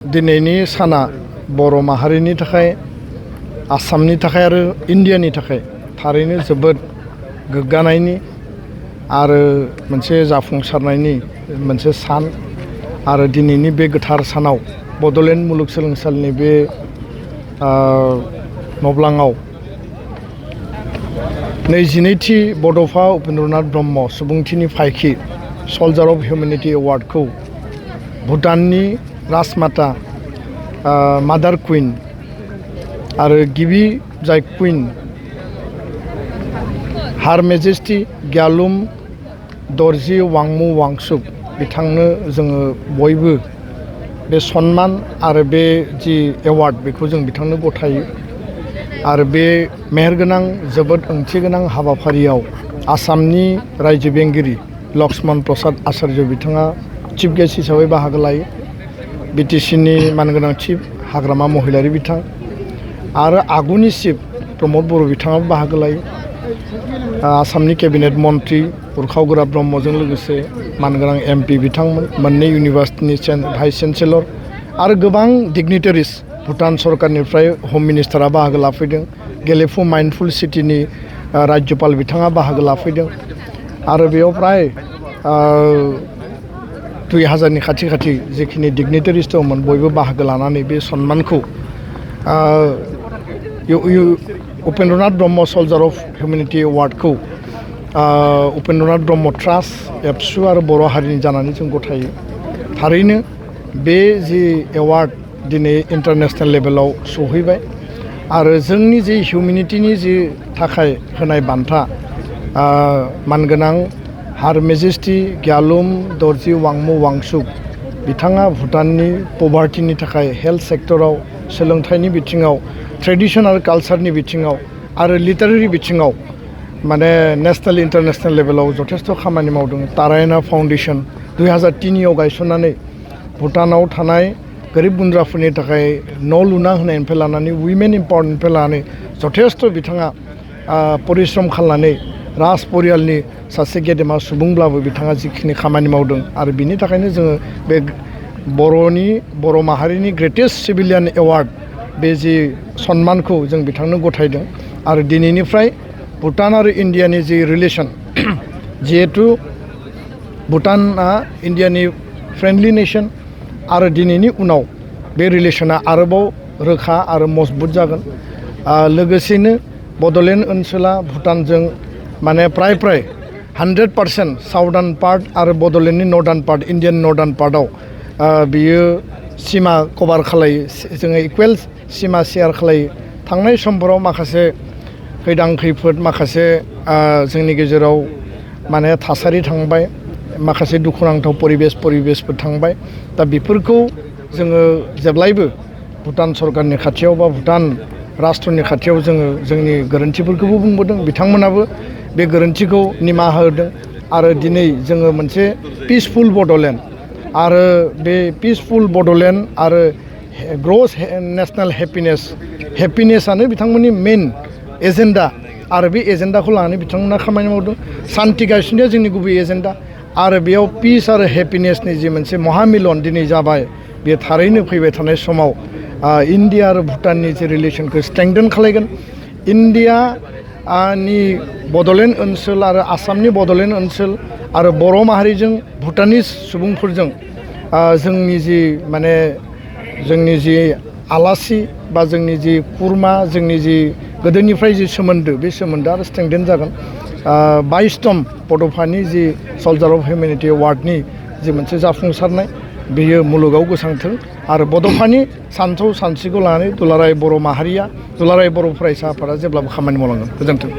दिनैनि साना बर' माहारिनि थाखाय आसामनि थाखाय आरो इन्डियानि थाखाय थारैनो जोबोद गोग्गानायनि आरो मोनसे जाफुंसारनायनि मोनसे सान आरो दिनैनि बे गोथार सानाव बड'लेण्ड मुलुगसोलोंसालिनि बे नब्लाङाव 22थि बड'फा उपेन्द्रनाथ ब्रह्म सुबुंथिनि फायखि सल्जार अफ हिउमेनिटी एवार्डखौ भुटाननि राजमाता मादार कुइन आरो गिबि जाय कुइन हार मेजेस्टि ग्यालुम दर्जी वांमु वांचुक बिथांनो जोङो बयबो बे सन्मान आरो बे जि एवार्ड बेखौ जों बिथांनो गथायो आरो बे मेहेरगोनां जोबोद ओंथिगोनां हाबाफारियाव आसामनि रायजो बेंगिरि लक्ष्मण प्रसाद आचार्य बिथाङा चिफ गेस्ट हिसाबै बाहागो लायो। बिटिसिनि मानगोनां चिफ हाग्रामा महिलारि बिथां आरो आगुनि चिफ प्रमद बर' बिथाङाबो बाहागो लायो। आसामनि केबिनेट मन्त्रि उरखाव गोरा ब्रह्मजों लोगोसे मानगोनां एमपि बिथांमोन, मोननै इउनिभार्सिटिनि भाइस चेन्सेलर आरो गोबां डिगनिटारिस भुटान सरकारनिफ्राय हम मिनिस्टारा बाहागो लाफैदों। गेलेफु माइन्डफुल सिटिनि राज्यपाल बिथाङा बाहागो लाफैदों आरो बेयाव प्राय 2000नि खाथि जिखिनि डिगनिटारिस दंमोन बयबो बाहागो लानानै बे सन्मानखौ उपेन्द्रनाथ ब्रह्म सल्जार अफ हिउमेनिटी एवार्डखौ उपेन्द्रनाथ ब्रह्म ट्रास्ट एबसु आरो बर' हारिनि जानानै जों गथायो। थारैनो बे जि एवार्ड दिनै इन्टारनेशनेल लेभेलाव सहैबाय आरो जोंनि जि हिउमेनिटीनि जि थाखाय होनाय बान्था मानगोनां हार मेजेस्टि ग्यालुम दर्जी वांमु वांचुक बिथाङा भुटाननि पभार्टिनि थाखाय हेल्थ सेक्टराव, सोलोंथाइनि बिथिङाव, ट्रेडिसन आरो कालचारनि बिथिङाव आरो लिटारेरि बिथिङाव माने नेशनेल इन्टारनेशनेल लेभेलाव जथेस्थ' खामानि मावदों। तारायना फाउन्डेसन 2003आव गायसननानै भुटानाव थानाय गोरिब गुन्द्राफोरनि थाखाय न' लुना होनायनिफ्राय लानानै उइमेन इम्पावारमेन्टनिफ्राय लानानै जथेस्थ' बिथाङा परिश्रम खालामनानै राज परियालनि सासे गेदेमा सुबुंब्लाबो बिथाङा जिखिनि खामानि मावदों आरो बिनि थाखायनो जोङो बे बर' माहारिनि ग्रेटेस्ट सिभिलियान एवार्ड बे जि सन्मानखौ जों बिथांनो गथायदों। आरो दिनैनिफ्राय भुटान आरो इन्डियानि जि रिलेसन जिहेथु भुटाना इन्डियानि फ्रेन्डलि नेसन आरो दिनैनि उनाव बे रिलेसना आरोबाव रोखा आरो मजबुत जागोन। लोगोसेनो बड'लेण्ड ओनसोला भुटानजों माने प्राय 100% साउदार्न पार्ट आरो बड'लेण्डनि नर्दार्न पार्ट इन्डियान नर्दार्न पार्टआव बियो सिमा कभार खालायो। जोङो इकुवेल सिमा शेयार खालायो। थांनाय समफोराव माखासे खैदां खैफोद माखासे जोंनि गेजेराव माने थासारि थांबाय, माखासे दुखुनांथाव परिबेसफोर थांबाय। दा बेफोरखौ जोङो जेब्लायबो भुटान सरकारनि खाथियाव बा भुटान राष्ट्रनि खाथियाव जोङो जोंनि गोरोन्थिफोरखौबो बुंबोदों। बिथांमोनाबो बे गोरोन्थिखौ निमाहा होदों आरो दिनै जोङो मोनसे पिसफुल बड'लेण्ड आरो बे पिसफुल बड'लेण्ड आरो ग्रस नेशनेल हेपिनेसआनो बिथांमोननि मेइन एजेन्डा आरो बे एजेन्डाखौ लानानै बिथांमोना खामानि मावदों। सान्ति गायसननाया जोंनि गुबै एजेन्डा आरो बेयाव पिस आरो हेपिनेसनि जि मोनसे महामिलन दिनै जाबाय, बेयो थारैनो फैबाय थानाय समाव इन्डिया आरो भुटाननि जे रिलेसनखौ स्ट्रेंथेन खालायगोन। इन्डियानि बड'लेण्ड ओनसोल आरो आसामनि बड'लेण्ड ओनसोल आरो बर' माहारिजों भुटानिस सुबुंफोरजों जोंनि जि आलासि बा जोंनि जि खुरमा, जोंनि जि गोदोनिफ्राय जि सोमोन्दो, बे सोमोन्दोआ आरो स्ट्रेंथेन जागोन। 22तम बड'फानि जि सल्जार अफ हिउमेनिटी एवार्डनि जि मोनसे जाफुंसारनाय बेयो मुलुगाव गोसारथों आरो बड'फानि सानथौ सानस्रिखौ लानानै दुलाराय बर' माहारिया, दुलाराय बर' फरायसा आफादा जेब्लाबो खामानि मावलांगोन। गोजोन्थों।